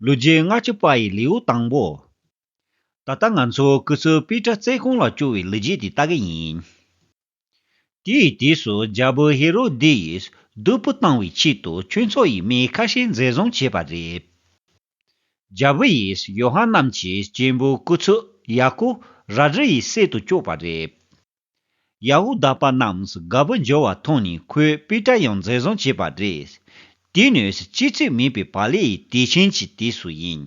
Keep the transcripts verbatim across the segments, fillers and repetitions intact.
ལོ་རྒྱུས་ལྔ་བཅུ་པ་ཡི་ལེའུ་དང་པོ། ད་ལྟ་ང་ཚོ་སྐུ་ཚབ་པེ་ཏྲ་བཙོན་ཁང་ལ་བཅུག་པའི་ལོ་རྒྱུས་དེ་ལྟ་གི་ཡིན། དེའི་དུས་སུ་རྒྱལ་པོ་ཧེ་རོ་དེ་ཡིས་སྡུག་པོ་བཏང་བའི་ཆེད་དུ་ཆོས་ཚོགས་ཡི་མི་ཁ་ཤས་འཛིན་བཟུང་བྱས་པ་རེད། རྒྱལ་པོ་ཡིས་ཡོ་ཧ་ནན་གྱི་གཅེན་པོ་སྐུ་ཚབ་ཡ་ཀོ་ར་རི་ཡི་སྲས་དུ་བཅུག་པ་རེད། ཡ་ཧུ་དཱ་པ་རྣམས་དགའ་པོ་འགྱུར་བ་མཐོང་ནས་ཁོས་པེ་ཏྲ་ཡང་འཛིན་བཟུང་བྱས་པ་རེད། དེ་ནས་སྐྱེ་ཚུལ་མེད་པའི་བག་ལེབ་ཡི་དུས་ཆེན་གྱི་དུས་སུ་ཡིན།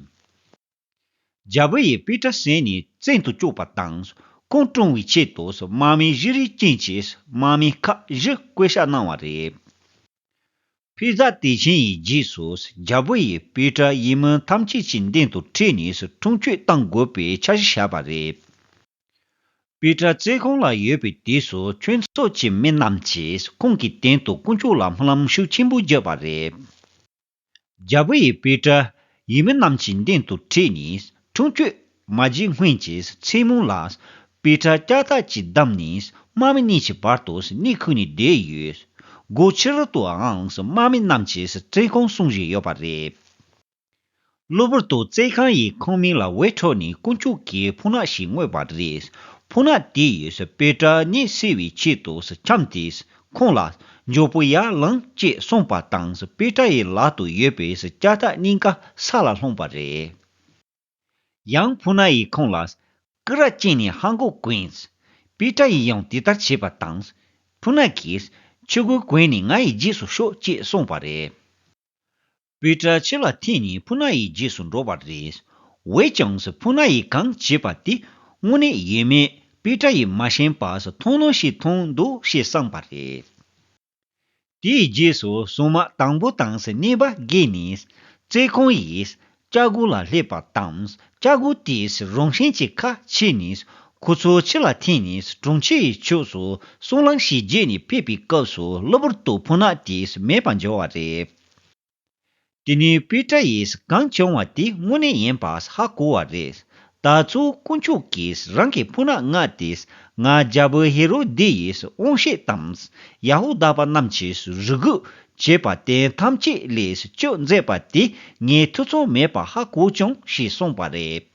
རྒྱལ་པོ་ཡིས་པེ་ཏྲ་བསད་ནས་བཙོན་དུ་བཅུག་པ་དང་། ཁོང་བཀྲོངས་པའི་ཆེད་དུ་དམག་མི་བཞི་རེ་བསྐྱོན་བྱས་དམག་མི་ཁག་བཞི་བསྐོ་བཞག་གནང་བ་རེད། ཕེབས་བསུ་དུས་ཆེན་ཡི་རྗེས་སུ་རྒྱལ་པོ་ཡིས་པེ་ཏྲ་ཡུལ་མི་ཐམས་ཅད་ཀྱི་མདུན་དུ་ཁྲིད་ནས་ཁྲིམས་གཅོད་གཏང་དགོས་པའི་འཆར་གཞི་བཞག་པ་རེད། པེ་ཏྲ་བཙོན་ཁང་ལ་ཡོད་པའི་དུས་སུ་ཆོས་ཚོགས་ཀྱི་མི་རྣམས་ཀྱིས་ཁོང་གི་སྟེང་དུ་དཀོན་མཆོག་ལ་སྨོན་ལམ་ཤུགས་ཆེན་པོ་བརྒྱབ་པ་རེད། རྒྱལ་པོ་ཡིས་པེ་ཏྲ་ཡུལ་མི་རྣམས་ཀྱི་མདུན་དུ་ཁྲིད་ནས་ཁྲིམས་གཅོད་མ་བྱས་སྔོན་གྱི་མཚན་མོ་ལ་པེ་ཏྲ་ལྕགས་ཐག་གིས་བསྡམས་ནས་དམག་མི་གཉིས་ཀྱི་བར་དུ་གནས་ཁུག་ནས་བསྡད་ཡོད། སྒོ་ཕྱི་རོལ་དུའང་དམག་མི་རྣམས་ཀྱིས་བཙོན་ཁང་སྲུང་བཞིན་ཡོད་པ་རེད། གློ་བུར་དུ་བཙོན་ཁང་ཡི་ཁང་མིག་ལ་འོད་འཕྲོ་ནས་དཀོན་མཆོག་གི་ཕོ་ཉ་ཞིག་མངོན་པ་རེད། ཕོ་ཉ་དེ་ཡིས་པེ་ཏྲ་གཉིད་སད་པའི་ཆེད་དུ་འཁྱམས་ཏེ། ཁོང་ལ་མགྱོགས་པོ་ཡར་ལངས་ཅེས་གསུངས་པ་དང་པེ་ཏྲ་ཡི་ལག་ཏུ་ཡོད་པའི་ལྕགས་ཐག་གཉིས་ཀ་ས་ལ་ལྷུང་བ་རེད། ཡང་ཕོ་ཉ་ཡིས་ཁོང་ལ་སྐུ་ར་བཅིངས་ནས་ཧ་གོ་གོན། པེ་ཏྲ་ཡིས་ཡང་དེ་ལྟར་བྱས་པ་དང་། ཕོ་ཉ་གིས་ཆུ་གོས་གོན་ནས་ང་ཡི་རྗེས་སུ་ཤོག་ཅེས་གསུངས་པ་རེད། པེ་ཏྲ་ཕྱི་ལ་འཐེན་ནས་ཕོ་ཉ་ཡི་རྗེས་སུ་འགྲོ་བ་རེད། འོན་ཀྱང་ཕོ་ཉ་ཡིས་གང་བྱས་པ་དེ་དངོས་གནས་ཡིན་མིན་པེ་ཏྲ་ཡིས་མ་ཤེས་པར་མཐོང་སྣང་ཞིག་མཐོང་འདུག་ཞེས་བསམས་པ་རེད། དེའི་རྗེས་སུ་སྲུང་མ་དང་པོ་དང་གཉིས་པ་བརྒྱུགས་ནས་བཙོན་ཁང་ཡི་ལྕགས་སྒོ་ལ་སླེབས་པ་དང་ལྕགས་སྒོ་དེས་རང་བཞིན་གྱིས་ཁ་ཕྱེ་ནས་ཁོ་ཚོ་ཕྱི་ལ་འཐེན་ནས་གྲོང་ཁྱེར་ཡི་ཕྱོགས་སུ་སྲང་ལམ་ཞིག་བརྒྱུད་ནས་ཕེབས་པའི་སྐབས་སུ་གློ་བུར་དུ་ཕོ་ཉ་དེ་མེད་པར་འགྱུར་བ་རེད། དེ་ནས་པེ་ཏྲ་ཡིས་གང་བྱུང་བ་དེ་དངོས་གནས་ཡིན་པ་ཧ་གོ་བ་རེད། ད་གཟོད་དཀོན་མཆོག་གིས་རང་གི་ཕོ་ཉ་མངགས་ཏེ་ང་རྒྱལ་པོ་ཧེ་རོ་དེ་ཡི་དབང་ཤེད་དང་ཡ་ཧུ་དཱ་པ་རྣམས་ཀྱིས་རེ་སྒུག་བྱས་པ་དེ་ཐམས་ཅད་ལས་སྐྱོབ་མཛད་པ་དེ་ངས་ཐེ་ཚོམ་མེད་པ་ཧ་གོ་བྱུང་ཞེས་གསུངས་པ་རེད།